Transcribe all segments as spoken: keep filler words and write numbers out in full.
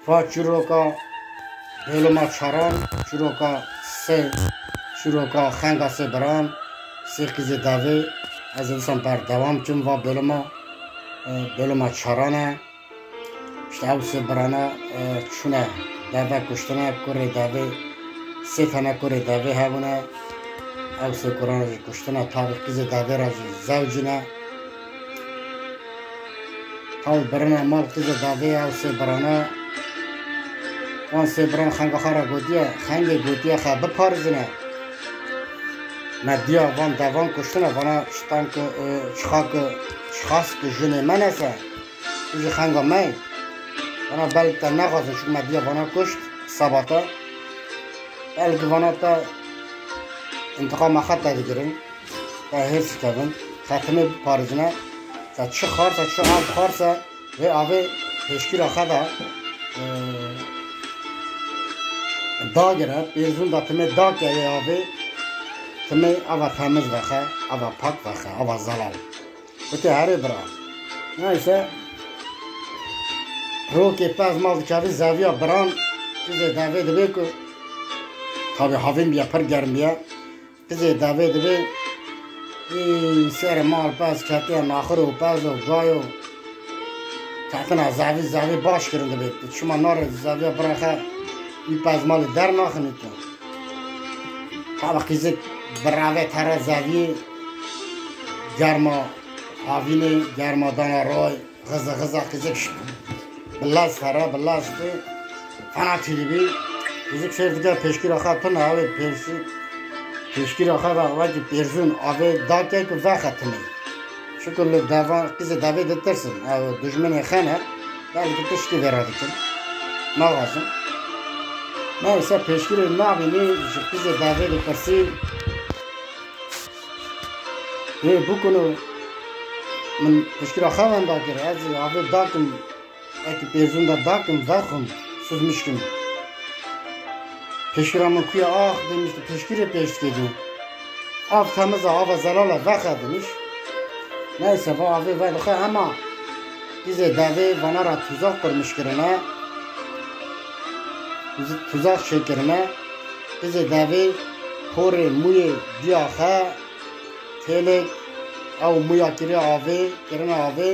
Va çîroka bêloma çaran, çîroka sê, çîroka xenga sê biran, sê qîzê devê, ez ê dîsan berdewam kim va bêloma, e, bêloma çaran e. Îşte ew sê birane, e, çûne deve kuştine, kurê devê, sê tene kurê devê hebûne. Ew sê kuran jî kuştine, tabî qîzê devê re jî zewcîne. Taw birine mal qîzê devê ew sê birane. Wan sê biran xenga xwe re gotiye, xengê gotiye xe biparêzine. Me diya van devan kuştine, vana çitan ki, e, çixa ki, çixas ki jinê me nese, tu jî xenga me yî. Vana belkî te nexwazin, çunku me diya vana kuşt, sebate. Belkî vana te întiqama xwe te digirin. Te hêrs kevin, xetimê biparêzine, te çi xarse, çi av xarse, vê avê pêşkîra xwe de, e, dagire, pêrzûn de timê dake vê avê, timê ava temiz vexe, ava pak vexe, ava zelal. Gotê herê bira. Neyse, rokê pez mal dikevî zeviya biran, qîzê devê dibê ku, tabî havîn biye, pir germ biye. Qizê devê dibê, ê, serê mal pez ketiye naxir û pez û gay û tetina zevî, zevî baş kirin dibê. Çima nare zeviya birexe, wî pez malê dernaxinî tu. Tabi qîzik bireve tere zeviyê, germa havînê, germa dana roy. Xiza, xiza, qîzik ş-, bi lez here, bi lez tê. Fena tî dibî. Qîzik fêr dike pêşkîra xwe tune, ew ê pêşî-, pêşkîra xwe ve wekî pêrzûn avê dake ku vexe tune. Çunku li devan, qîzê devê ditirsin. Ew dijminê xe ne. Belkî tişkî vê re dikin. Naxwazim. Neyse pêşkîrê nabînî ji qîzê devê dipirsî. Ê bikûno min pişkira xewen dakir, ez ê avê dakim, ekî pêzûn de dakim, vexwim, suzmiş kim. Pişkira min kuya ax demiş, tu pişkirê pêş dikê dû. Av temiz e, ava zelal e, vexe demiş. Neyse, va avê vedixwe, hema qîzê devê vana ra tuzak qurmiş kirine. Tuzi-, tuzak çêkirine. Qîzê devê porê mûyê diya xe, têlê ew mûya kiriye avê, kirine avê.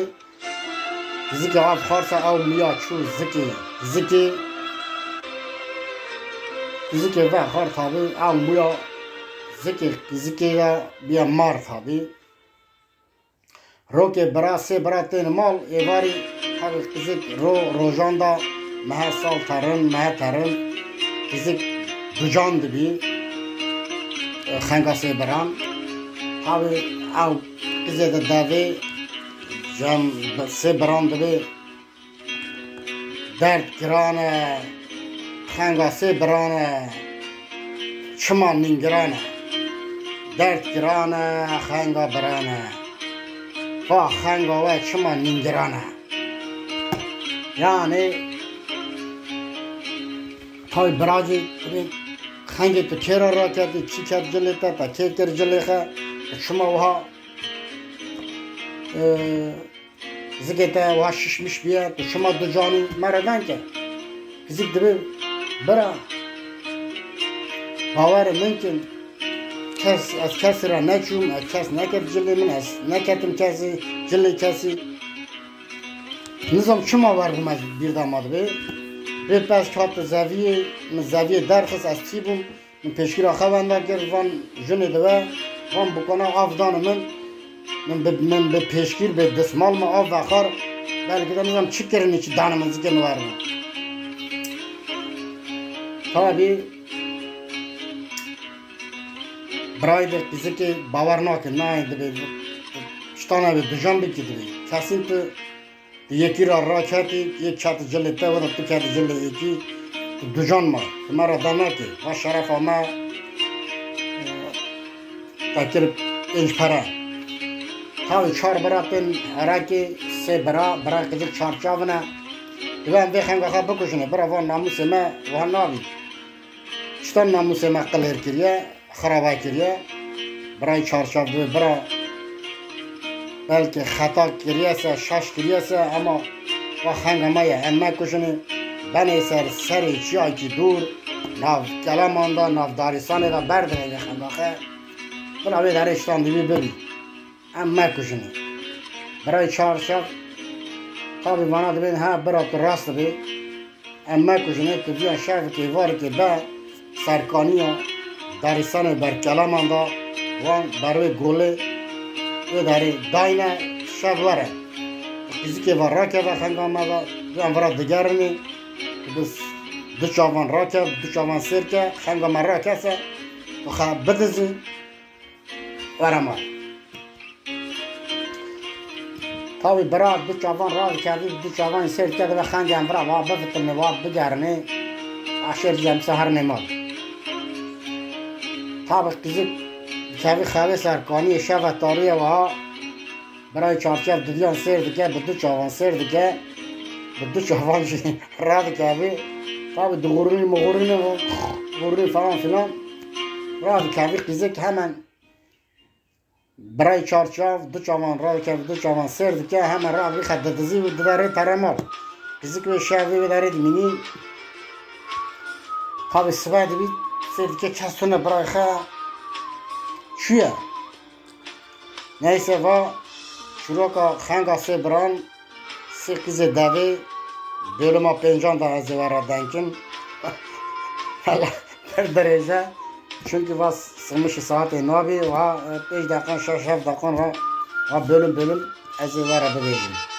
Zikê av xwarsa ew mûya çû zikê, zikê, zikê ve xwar tabî, ew mûya zikê, zikê ya biya mar tabî. Rokê bira, sê bira tên mal, êvarî her qizik ro, rojan da mehe sal terin, mehe terin, qizik ducan dibî, e, xenga sê biran. Tabî ew qizê de devê, cem sê biran dibê. Derd giran e, xenga sê biran e, çima nîngiran e? Derd giran e, xenga biran e. Va xenga we çima nîngiran e? Yanî, tay biracî, xengê tu kê re raketî, çi ket cilê te, te kê kir cilê xe, tu çima wiha, e, Zikê te wa şişmiş biye, tu çima ducanî, me re venke. Qizik dibê, bira, bawer min kin, kes, ez kesî re neçûm, ez kes nekir cilê min, ez neketim kesî, cilê kesî. Nizam çima werbûm ez bîr de ma dibê. Rê pez hat zeviyê, min zeviyê derxist, ez tî bûm. Min pêşkîra xewen da kir, van jinê dibe, van bikona av dane min. Min bi, min bi pêşkîr, bi dismal min av vexwar. Belkî de nizam çi kirinî, çi dane min zikê min werin. Tabî birayê de qîzikê bawer nake, nayê dibê, tiştana bê dujan bikî dibê. Kesîn tu Tu yekî ra raketî, yek ketî cilê te, were tu ketî cilê yekî, tu ducan ma. Tu me ra da nake. Va şerefa me, e, te kir pênc pere. Tavê çar bira tên herekê, sê bira, bira qizik çarçavine. Dibe em vê xenga xwe bikujine, bira van namûsê me wiha nabî. Çitan namûsê me qilêr kiriye, xiraba kiriye. Birayê çarçav dibê, bira belkî xeta kiriye se, şaş kiriye se, ama wa xenga me ye. Em me kuşinê Benê ser serê çiyayekî dûr, nav keleman de, nav darîsanê de berdivêje xengaxe. Bila wê derê şitandî wî bibî. Em mekujinê. Birayê Çarçev, tabî vana dibên, he, bira tu rast dibê. Em mekujinê, tu viya şevekê, varikê be serkaniya darîsanê ber keleman de, wan ber wê golê wê derê dayne, şev were. Qîzikê ve rakeve xenga me ve, yan vira digerinê, tu bi s-, du çavan rake, du çavan sêr ke, xenga me rakese, tu xe bidizî, were mal. Tabî bira du çavan radikevî, du çavan sêr ke, dibe xengê em vira va bifitinê, va bigerinê, aşêr jî em seherinê mal. Tabî qîzik dikevî xewê serkaniyê, şeve tarî ye wiha. Birayê Çarçev diviyan sêr dike, bi du çavan sêr dike, bi du çavan jî radikevî. Tabî dixurînî mixurînî, xurînî falan filan. Radikevî qîzik hemen birayê Çarçev du çavan radikevî, du çavan sêr dike, hemen radivî xe didizî û dibe rê tere mal. Qîzik wê şevê wê derê dimînî. Tabî sibe dibî, sêr dike kes tune birayê xe çûye. Neyse va, çîroka xenga sê biran, sê qîzê devê, bölüma pêncan de ez ê we re deng kim. Hela pir dirêj e. Çunkî va sixmişî saetê nabî, va, e, pênc deqan, şeş heft deqan va, va bölüm bölüm ez ê we re bibêjim.